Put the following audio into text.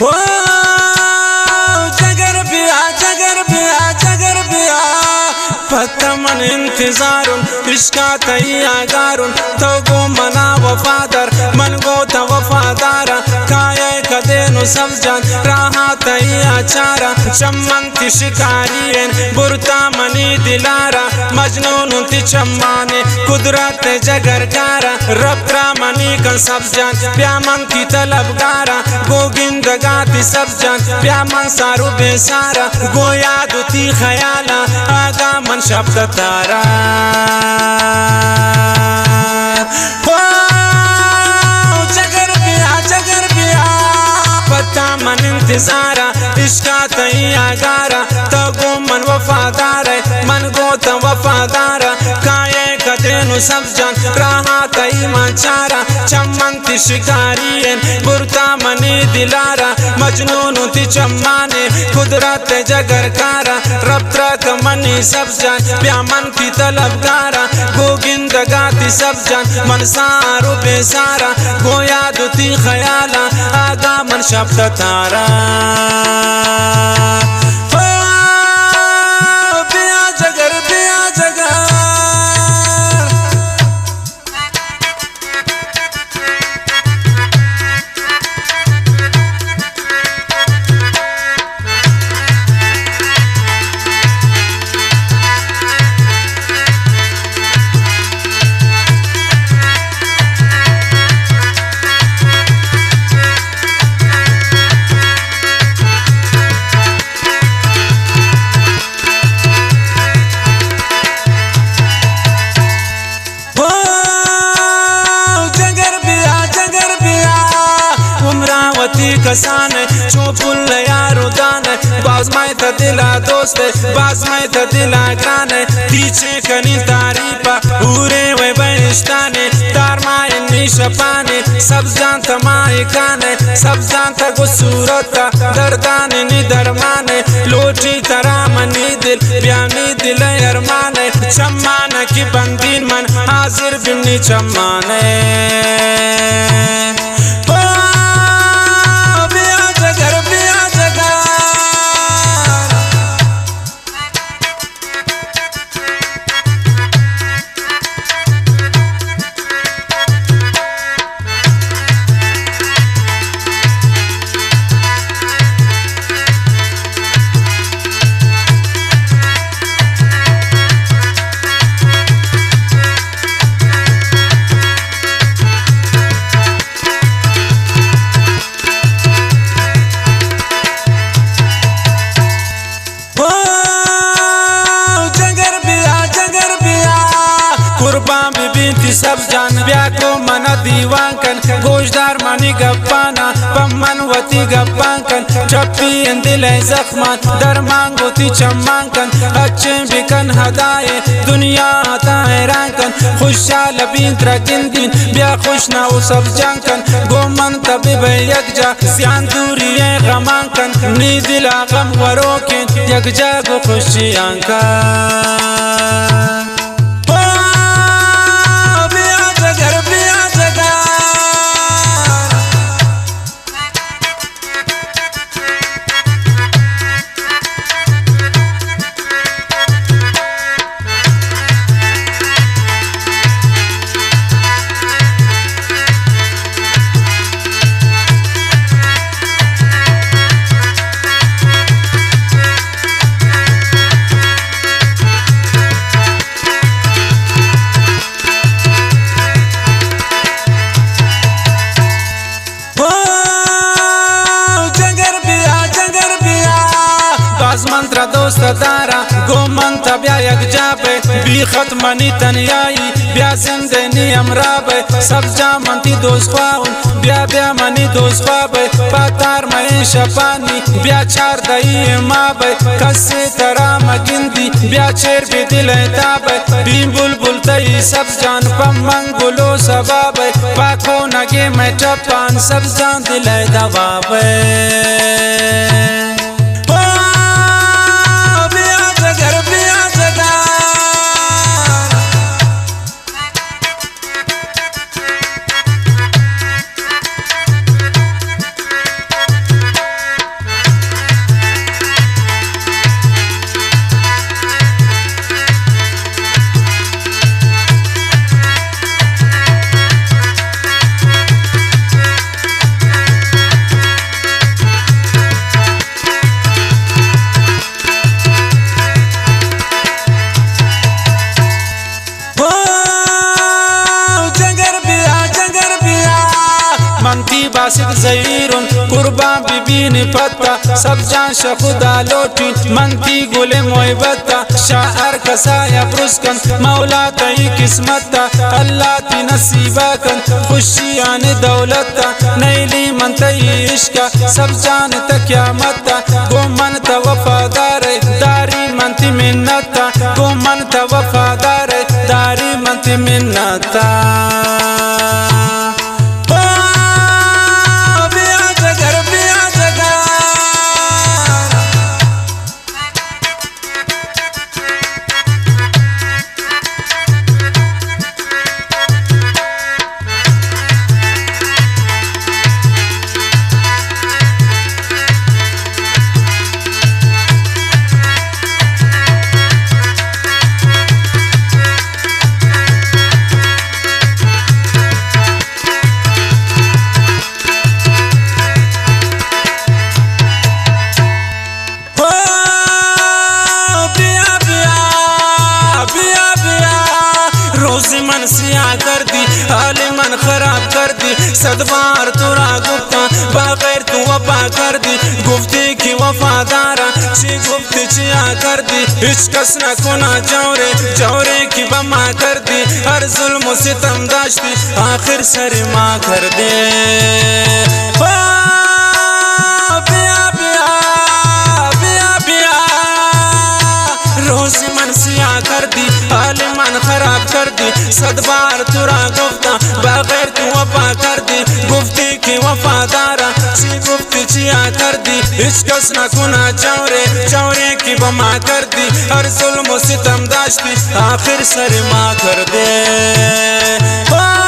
او جگر بیا، جگر بیا، جگر بیا، پہ تہ من انتظارون، عشقا تئی آگارون، تو گوں منا وفادار، من گوں تہ وفادارا، کائے کدے نوں سبز جان، راہا تئی آچارا، چمن تی شکاری ایں، برتا منی دلارا، مجنون تی چمانے، قدرت جگر کارا، رب ترا منی کن سبز جان، بیا من تی طلبگارا، گوں گندگا تی سبز جان، بیا من سار و بے سارا، گوں یاد و تی خیالا، آگا من شپ تہ تارا۔ او جگر بیا، جگر بیا، پہ تہ من انتظارا، عشقا تئی آگارا، تو گوں من وفادار ئے، من گوں تہ وفادارا، کائے کدے نوں سبز جان، راہا تئی من چارا، چمن تی شکاری ایں، برتا منی دلارا، مجنون تی چمانے، قدرت جگر کارا، رب ترا کہ منی سبز جان، بیا من تی طلبگارا، گوں گندگا تی سبز جان، من سار و بے سارا، گوں یاد و تی خیالا، آگا من شپ تہ تارا۔ او بیا جگر، بیا جگر۔ او جگر بیا، جگر بیا، عمراں وتی کسان، چو پل یار و دان، باز مئے تہ دلا دوست، باز مئے تہ دلا گران، تی چے کنی تعریف، حورے وے بہشتانے، دار ماہ نی شپانے، سبز جان تہ ماہکانے، سبز جان تہ گوں صورت، دردان نی درمانے، لوٹی ترا منی دل، بیا نی دل ارمانے، چمانکی بندین من، حاضر بنی چمانے۔ او بیا جگر، بیا جگر۔ او جگر بیا، جگر بیا، قربان بہ بی تی سبز جان، بیا گوں منا دیوان کن، گوشدار منی گپانا، پہ من وتی گپان کن، چپی ایں دل ءِ زخمان، درمان گوں تی چمان کن، اچیں بکن ہدائے، دنیا تا حیران کن، خوشحال بین ترا گندین، بیا خوش نہ و سبز جان کن، گوں من تہ ببئے یکجا، زیان دوری ءِ غمان کن، نی دلا غم وروکیں، یکجا گوں خوشیاں کن۔ او بیا جگر، بیا جگر۔ او جگر بیا، جگر بیا، باز من ترا دوست داراں، گوں من تہ بیا یکجا بئے، بی ختم منی تنیائی، بیا زندے نی ہمراہ بئے، سبز جان من تی دوست خواہوں، بیا بیا منی دوست خواہ بئے، پاتار مئے شپانی، بیا چاردہی ماہ بئے، کسے ترا مگندی، بیا چیر بی دل ءِ تاب بئے، بی بلبل تئی سبز جان پہ من گل و سبا بئے، پاکو نگے مئے ٹپان سبز جان دل ءِ دوا بئے۔ او بیا جگر، بیا جگر۔ ببین پتا، سب جان شہ خدا لوٹی، من تی گل محبتا، شہ ہر کسا یا برس کن، مولا تئی قسمتا، اللہ تی نصیبا کن، خوشیان دولتا، نیلی من تئی عشقا، سب جان تا قیامتا، گو من تا وفادار، داری من تی منتا، گو من تا وفادار، داری من تی منتا۔ او بیا جگر، بیا جگر۔ او بیا، بیا، بیا، بیا۔ روز من سیاہ کر دی، حال من خراب کر دی۔ صد بار تو را گفتاں، بغیر تو وفا کر دی۔ گفتی کہ وفاداراں، چی گفتی چیا کر دی۔ ہچ کس نہ کنا جورے، جورے کی بما کر دی۔ ہر ظلم و ستم داشتی، آخر سر ما کر دے۔ او بیا، بیا، بیا، بیا۔ روز من سیاہ کر دی، حال من خراب کر دی۔ صد بار تو را گفتاں، بغیر تو وفا کر دی۔ گفتی کہ وفاداراں، چی گفتی چیا کر دی۔ ہچ کس نہ کنا جورے، جورے کی بما کر دی۔ ہر ظلم و ستم داشتی، آخر سر ما کر دے۔ او